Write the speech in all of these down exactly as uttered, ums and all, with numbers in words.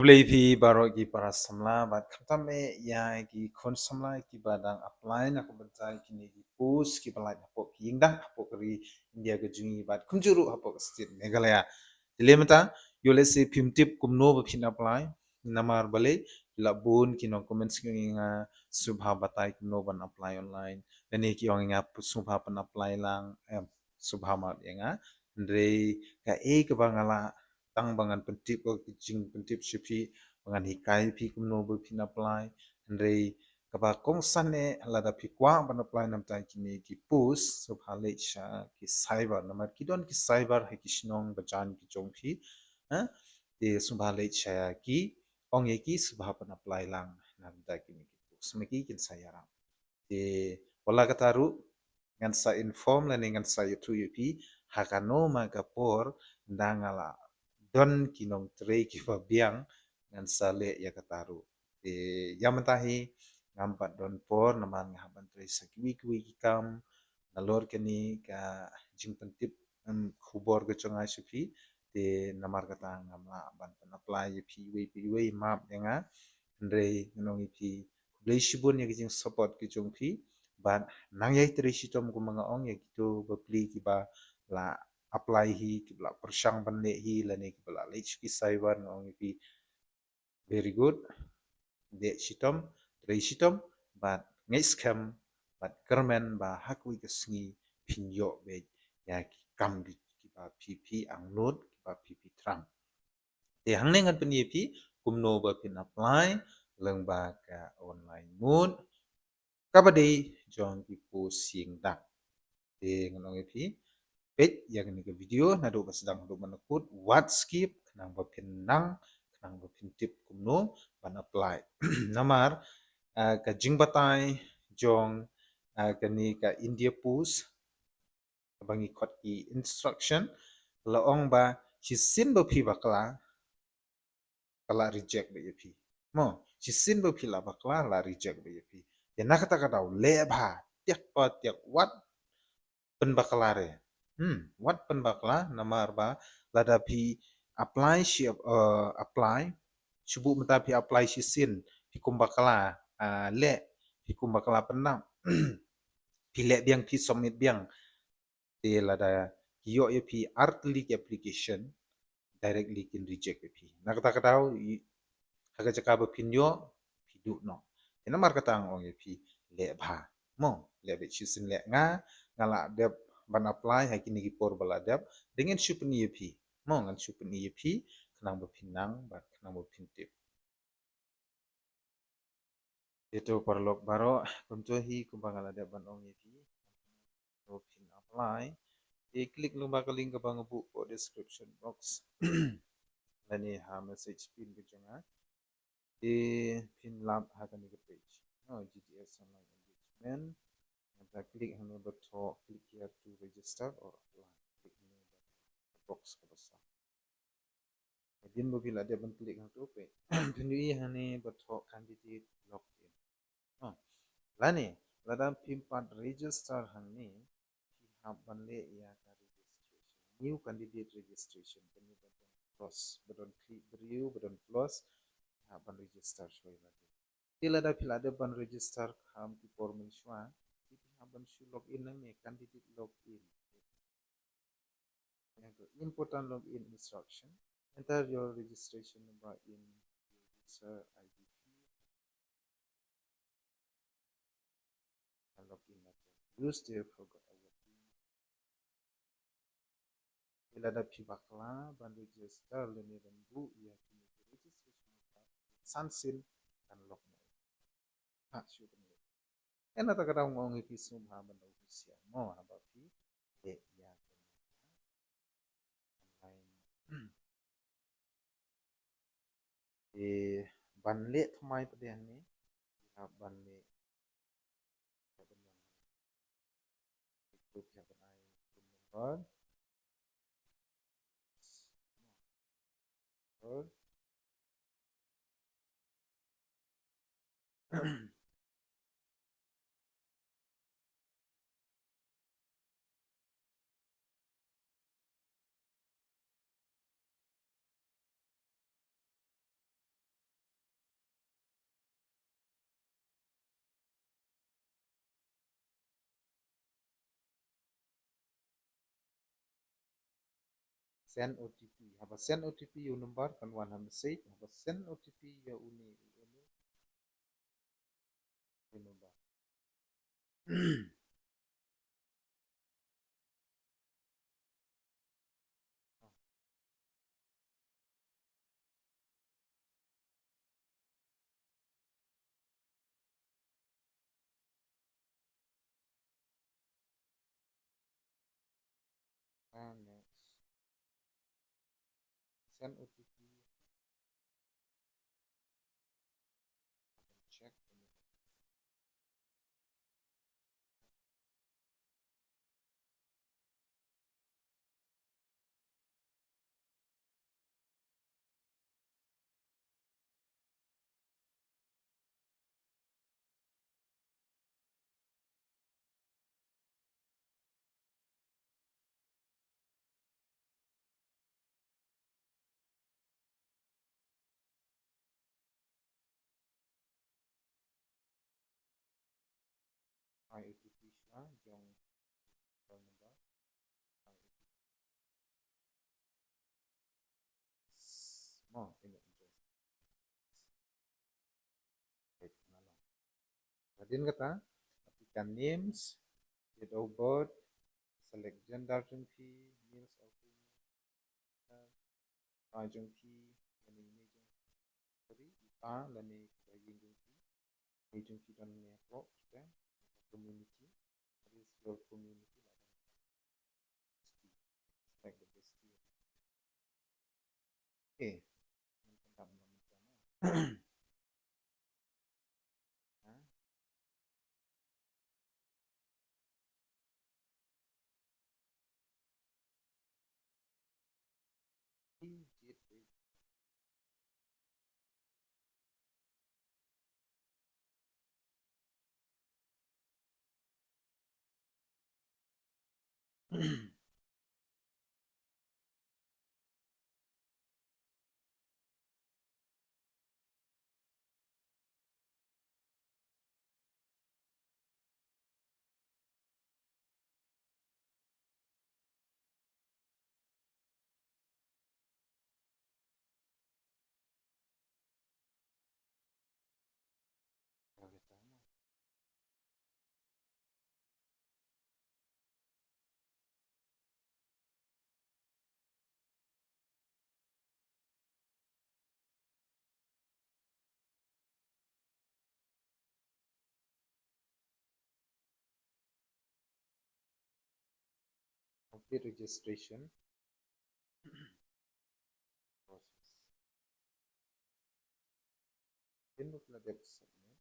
Khublei phi baroh ki para samla bad khamtam eh ïa ki khun samla kiba dang apply na ka bynta kine ki post kiba lait hapoh ki ïing dak hapoh ka ri India ka jong ngi bad kumjuh ruh hapoh ka state Meghalaya. Te mynta ïoh lehse phim tip kumno ba phin apply, namar balei la bun ki nong comment ïa nga, sngewbha batai kumno ban apply online. Lane ki ong ïa nga sngewbha pyn apply lang, em, sngewbha map ïa nga. Hynrei kaei kaba nga lah tang ba ngan pyntip, ki jingpyntip sha phi, ba ngan hikai phi kumno ba phin apply. Hynrei kaba kongsan eh, lada phi kwah ban apply na bynta kine ki post, sngewbha leit sha ki cyber, namar ki don ki cyber ha ki shnong ba jan ki jong phi. Ha? Te sngewbha leit sha ki, ong ïa ki sngewbha pyn apply lang na bynta kine ki post. Ma ki kin sa ïarap. Te wat la katta ruh, ngan sa inform lane ngan sa ïathuh ïa phi ha kano ma ka por, ynda nga la don ki nongtrei kiba biang, ngan sa leh ïa katta ruh. Te ïa mynta hi ngam pat don por namar nga hap ban trei sa kiwei kiwei ki kam. Nalor kane ka jingpyntip, em, khubor ka jong nga sha phi, te namar kata ngam lah ban pyn apply ïa phi iwei pa iwei, map ïa nga. Hynrei ngan ong ïa phi khublei shibun ïa ka jingsupport ka jong phi. Bad nang ïai trei shitom kumba nga ong, ïa kito bapli kiba la apply hi, kiba la pyrshang ban leh hi lane kiba la leit sha ki cyber, nga ong ïa phi very good. Leh shitom, trei shitom, bad ngeit skhem bad kyrmen ba ha kawei ka sngi phin ïoh beit ïa ki kam ki, kiba phi phi angnud, kiba phi phi thrang. Te hangne ngan pyni ïa phi kumno ba phin apply lyngba ka online mode kaba dei jong ki post ïing dak. Te ngan ong ïa phi, peit ïa kane ka video naduh ba sdang haduh ba kut, wat skip, khnang ba phin nang, khnang ba phin tip kumno ban apply. Namar, ah, ka jingbatai jong, ah, kane ka India Post, kaba ngi khot ki instruction, la ong ba shisien ba phi bakla, ka la reject beit ïa phi. Mo, shisien ba phi la bakla, la reject beit ïa phi. Te na kata ka daw leh bha, tiak pa tiak, wat pynbakla re. Hmm, wat pynbakla, namar ba lada phi apply shi, eh, apply, shu buh mynta phi apply shisien, phi kum bakla, ah, leh, phi kum bakla pyndap. Phi leh biang, phi submit biang. Te lada ki ïoh ïa phi artylli ki application, directly kin reject ïa phi. Na kata ka daw, i, ha ka jaka ba phin ïoh, phi duh noh. Te namar kata nga ong ïa phi, leh bha. Mo, leh bha shisien leh, nga, nga la dep ban apply ha kine ki por ba la dep, te ngan shu pyni ïa phi. Mo, ngan shu pyni ïa phi, khnang ba phin nang, bad khnang ba phin tip. Te to paralok baroh, kumto hi kumba nga la dep ban ong ïa phi. To phin apply. Te click lyngba ka link kaba nga buh hapoh description box. Lane ha message pin ka jong nga. Te phin lap ha kane ka page. No, G T S online engagement. Nangta click hangne ba thoh, click here to register or apply. Click hangne ba box kaba saw. Hadien ba phi la dep ban click hangto phi, phin ïohi hangne ba thoh candidate login. Oh. Lane, lada phim pat register hangne, phi hap ban leh ïa ka registration. New candidate registration. Kane ba don plus, ba don click briew, ba don plus, phi hap ban register shuwa ïa lade. Te lada phi la dep ban register kham ki por mynshuwa, te phi hap ban shu login nangne, candidate login. Important login instruction. Enter your registration number in your user I D field and login method. Use the forgot I D. Lada phi bakla ban register lane ban buh ïa kine ki registration number, san sien kan log noh. Ha shu kan log. Ena ta ka daw nga ong ïa phi sngewbha ban da husiar mo haba phi leh ïa ka online. Te ban leh thymmai pat de hangne, phi hap ban leh, phi hap ban ai phone number. Send O T P. Haba send O T P ïa u number kan wan ha message. Haba send O T P ïa une u, une u number. And next. Send O T P. Check. Ai O T P shuwa jong phone number. Ai O T P. Mo, ina. Wait, na long. Hadien kata, applicant names, date of birth, select gender jong phi, males or female, rai jong phi, lane ine jong phi, sorry, i pa, lane ka ïing jong phi, ine jong phi don ne ko, kita, community, what is your community, like the best. Okay. Complete registration process. Pynlut na dep submit.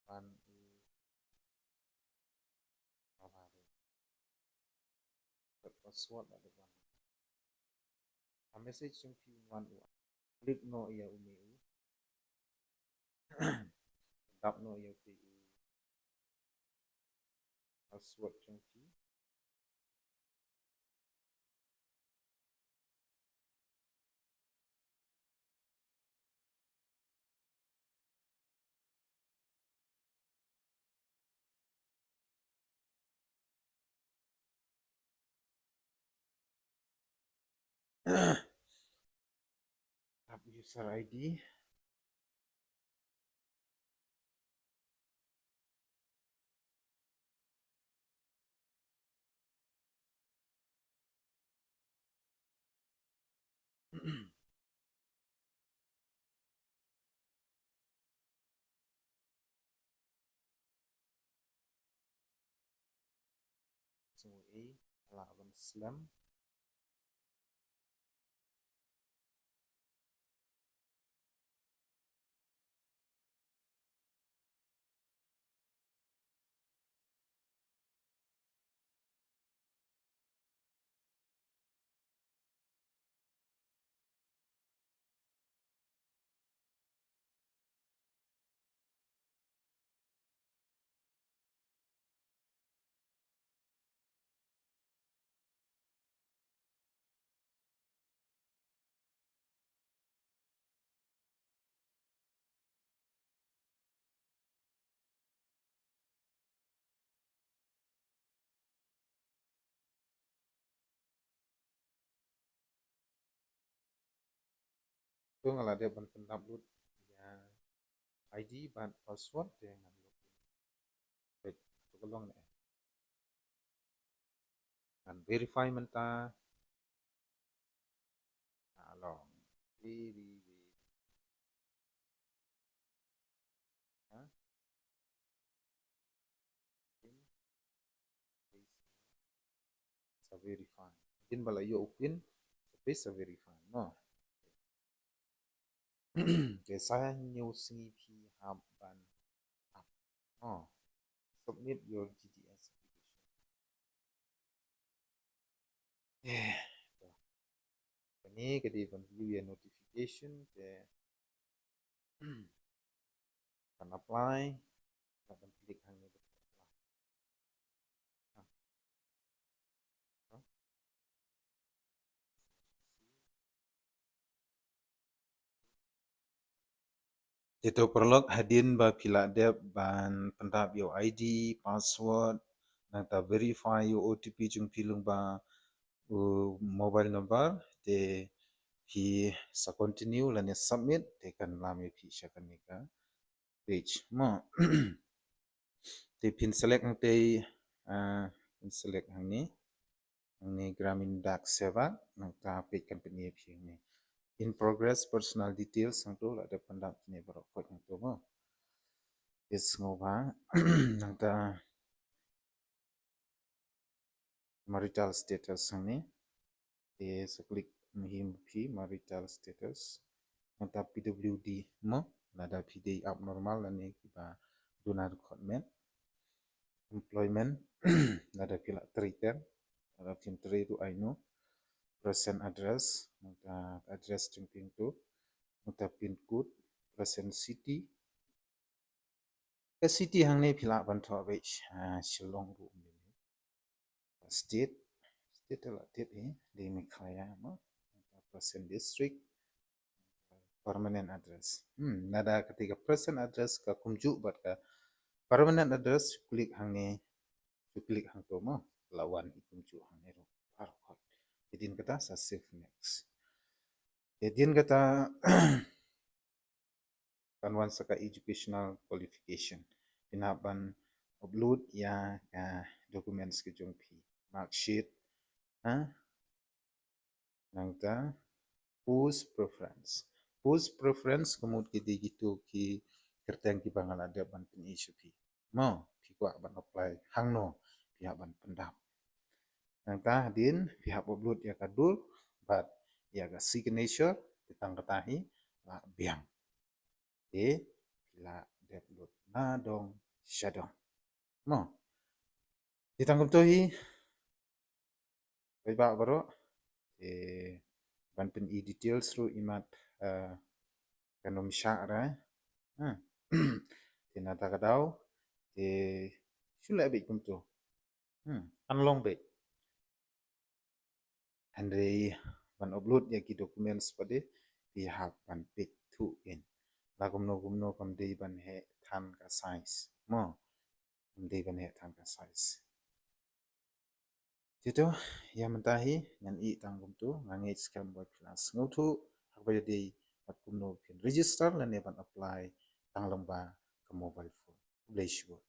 Ban u Bad password la dep wan. A message jong phi un wan u. Click noh ïa u me u. Dap noh ïa u te u password jong phi. Ap user I D. Sngewbha la ban slem. Te nga la dep ban pyndap lut ïa I D bad password te ngan login. Peit, to ka long ne. Ngan verify mynta. Ka long. Verify. Ha? Sa verify. Hadien ba la ïoh u pin, sa peit sa verify. No. Te sa hynñiew sngi phi hap ban ap. Oh. Submit your G D S application. Eh. Kane ka dei ban view ïa notification te ban apply, ban click hangne. Te to paralok, hadien ba phi la dep ban pyndap ïa u I D, password, nangta verify ïa u O T P jong phi lyngba u mobile number, te phi sa continue lane submit, te kan lam ïa phi sha kane ka page. Mo. Te phin select hangtei, ah, phin select hangne. Hangne Gramin Dak Seva, nangta peit kan pyni ïa phi hangne. In progress, personal details, hangto la dep pyndap kine baroh, peit hangto mo. Te sngewbha, nangta marital status hangne. Te sa click mihim phi marital status. Nangta P W D mo, lada phi dei abnormal lane kiba duna dkhot met. Employment, lada phi la trei ter, lada phim trei ruh ai no. Present address, nangta address jong phi hangto. Nangta pin code, present city. Ka city hangne phi lah ban thoh beit, ah, Shillong ruh. State, state la tied hi, dei Meghalaya mo. Present district, permanent address. Hmm, lada kata ka present address ka kumjuh bad ka permanent address, click hangne, click hangto mo. La wan hi kumjuh hangne ruh. Baroh. Hadien kata sa save next. Hadien kata kan wan sa ka educational qualification. Phin hap ban upload ïa ka documents ka jong phi. Mark sheet, ha? Nangta post preference. Post preference ka mut ki dei kito ki kyrteng kiba nga la dep ban pyni sha phi. Mo, phi kwah ban apply hangno, phi hap ban pyndap. Nangta hadien phi hap upload ïa ka dur bad ïa ka signature, te tang kata hi la biang. Te phi la dep lut na dong sha dong. Mo. Te tang kumto hi. Paidbah baroh. Te ban pyni details ruh imat, eh, kan ym shah re. Hmm. Te na kata ka daw te shu leh beit kumto. Hmm, kan long beit. Hynrei ban upload ïa ki documents pat de phi hap ban peit thuh in. La kumno kumno kam dei ban heh than ka size. Mo. Kam dei ban heh than ka size. Te to, ïa mynta hi ngan ïeh tang kumto, nga ngeit skhem ba phi la sngewthuh ha kaba ïadei bad kumno phin register lane ban apply tang lyngba ka mobile phone. Khublei shibun.